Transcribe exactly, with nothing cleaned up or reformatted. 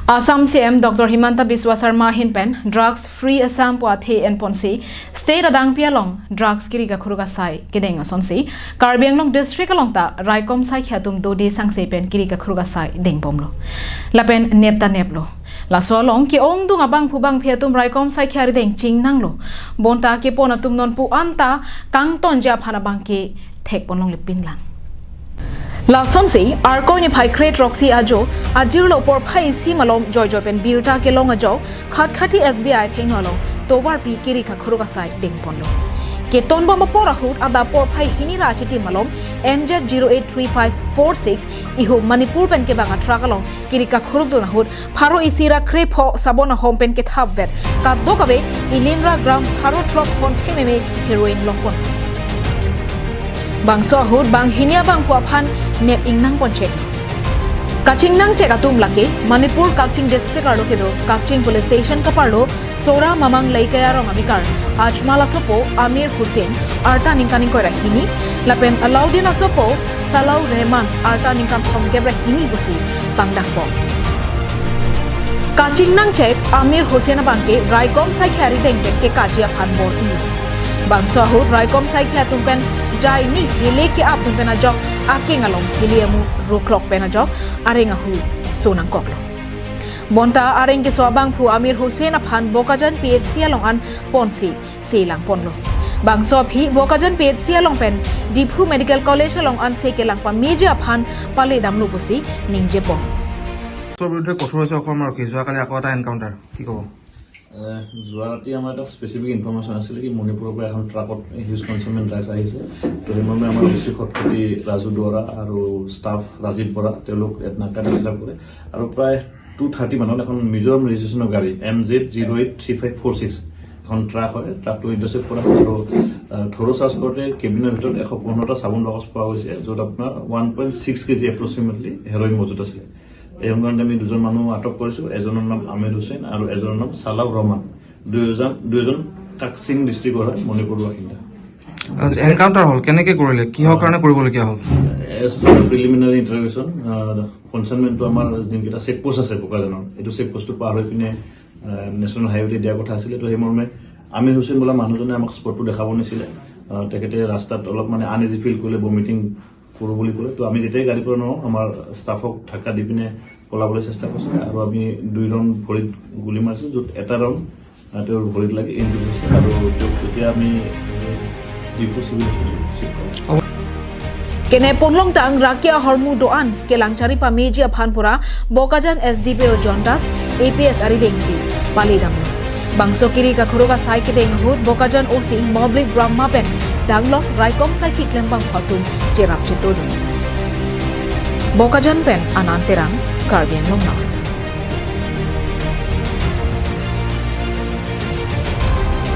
Assam C M Doctor Himanta Biswa Sarma ahin pen Drugs Free Assam pu athe enponsi state adangpi along drugs kiri kakhuruk asai kedeng asonsi Karbi Anglong district along ta raikom saikhia atum dodi sangse pen kiri kakhuruk asai deng bomlo. Lapen nep ta neplo. Laso along ke-ongdung abangphu bangphi atum raikom saikhia arideng chingnanglo. Bonta kepon atum nonpu anta kangtonji aphan abang ke thekponlongle pinlang. Lasonsi Arkoi niphai kre-throksi ajo ajirlo porphai isi malom joijoi pen birta kelong ajo Khatkhati S B I thengno along tovarpi kiri kakhuruk asai dengponlo. Keton bom apor ahut adap porphai hini ra achitim malom M Z zero eight three five four six ihu Manipur pen kevang atruck along kiri kakhurukdun ahut pharo isi ra krepho sabon ahom pen kethapvet kadokave ilinra gram pharo throk pon thememe heroin longpon. Bangso ahut banghini abangphu aphan nep ingnangponchek. Kachingnangchek atum lake Manipur Kakching district arlo kedo Kakching police station kaparlo Sora Mamang Leikai arong amekar Ajmal asopo Amir Hussain arta ningkan ingkoi ra hini lapen Alauddin asopo Salau Rehman arta ningkan thomkep ra hini pusi pangdakpo. Kachingnangchek Amir Hussain abangke raikom saikhia arideng pen kekaji aphan bor-i. Bangso ahut raikom saikhia atum pen jaini hile ke-ap atum pen ajok akeng along hile amu roklok pen ajok areng ahu sonangkoklo. Bonta areng keso abangphu Amir Hussain aphan Bokajan P H C along an ponsi selangponlo. Bangso aphi Bokajan P H C along pen Diphu Medical College along anse kelang pameji aphan pale damlo pusi ningjepon. পুলিচৰ বিৰুদ্ধে কঠোৰ হৈছে অসম আৰক্ষী। যোৱাকালি আকৌ এটা এনকাউণ্টাৰ, কি ক'ব? এ, যোৱা ৰাতি আমাৰ এটা স্পেচিফিক ইনফৰমেশ্যন আছিলে কি মণিপুৰৰ পৰা এখন ট্ৰাকত হিউজ কনচাইনমেণ্ট ড্ৰাগছ আহিছে। তো সেইমৰ্মে আমাৰ অ চি খটখটি ৰাজু দুৱৰা আৰু ষ্টাফ ৰাজীৱ বৰা তেওঁলোক ইয়াত নাকা ডিষ্টাৰ্ব কৰে আৰু প্ৰায় টু থাৰ্টি মানত এখন মিজোৰাম ৰেজিষ্ট্ৰেশ্যনৰ গাড়ী M Z zero eight three five four six এখন ট্ৰাক হয়, ট্ৰাকটো ইণ্টাৰচেপ্ট কৰা হয় আৰু, আহ, থৰ' চাৰ্চ কৰোঁতে কেবিনৰ ভিতৰত এশ পোন্ধৰটা চাবোন বাকচ পোৱা গৈছে, য'ত আপোনাৰ one point six KG approximately heroin মজুত আছিলে। এই সংক্ৰান্তে আমি দুজন মানুহ আটক কৰিছোঁ, এজনৰ নাম আমিৰ হুছেইন আৰু এজনৰ নাম চালাউ ৰহমান। দুয়োজন, দুয়োজন কাকচিং ডিষ্ট্ৰিক্টৰ হয়, মণিপুৰৰ বাসিন্দা। আচ্ছা, এনকাউণ্টাৰ হ'ল, কেনেকে কৰিলে, কিহৰ কাৰণে কৰিবলগীয়া হ'ল? এজ পাৰ প্ৰিলিমিনাৰী ইণ্টাৰভিউশ্যন, কনচাইনমেণ্টটো আমাৰ যোনকেইটা চেকপোষ্ট আছে বোকাজানৰ, এইটো চেকপোষ্টটো পাৰ হৈ পিনে, আহ, নেশ্যনেল হাইৱেত দিয়াৰ কথা আছিলে। তো সেইমৰ্মে আমিৰ হুছেইন বোলা মানুহজনে আমাক স্পটটো দেখাব নিছিলে। আহ, তেখেতে ৰাস্তাত অলপ মানে আনইজি ফিল কৰিলে, ভমিটিং কৰোঁ বুলি ক'লে। তো আমি যেতিয়াই গাড়ীৰ পৰা নামো, আমাৰ ষ্টাফক ধাক্কা দি পিনে পলাবলৈ চেষ্টা কৰিছিলে আৰু আমি দুই ৰাউণ্ড ভৰিত গুলী মাৰিছোঁ, য'ত এটা ৰাউণ্ড, আহ, তেওঁৰ ভৰিত লাগি ইঞ্জুৰি হৈছে আৰু তেওঁক এতিয়া আমি, আহ, ডিফু চিভিল হস্পিটেলত শ্বিফ্ট কৰিছোঁ। Kene ponlongtang rakia ahormu do-an kelang chari pameji aphan pura Bokajan S D P O John Das A P S aridengsi pale damlo. Bangso kiri kakhuruk asai kedeng ahut Bokajan O C Moblik Brahma pen danglok raikom saikhia klembang phatum cherap chetodun. Bokajan pen Anand Terang, Karbi Anglong Now.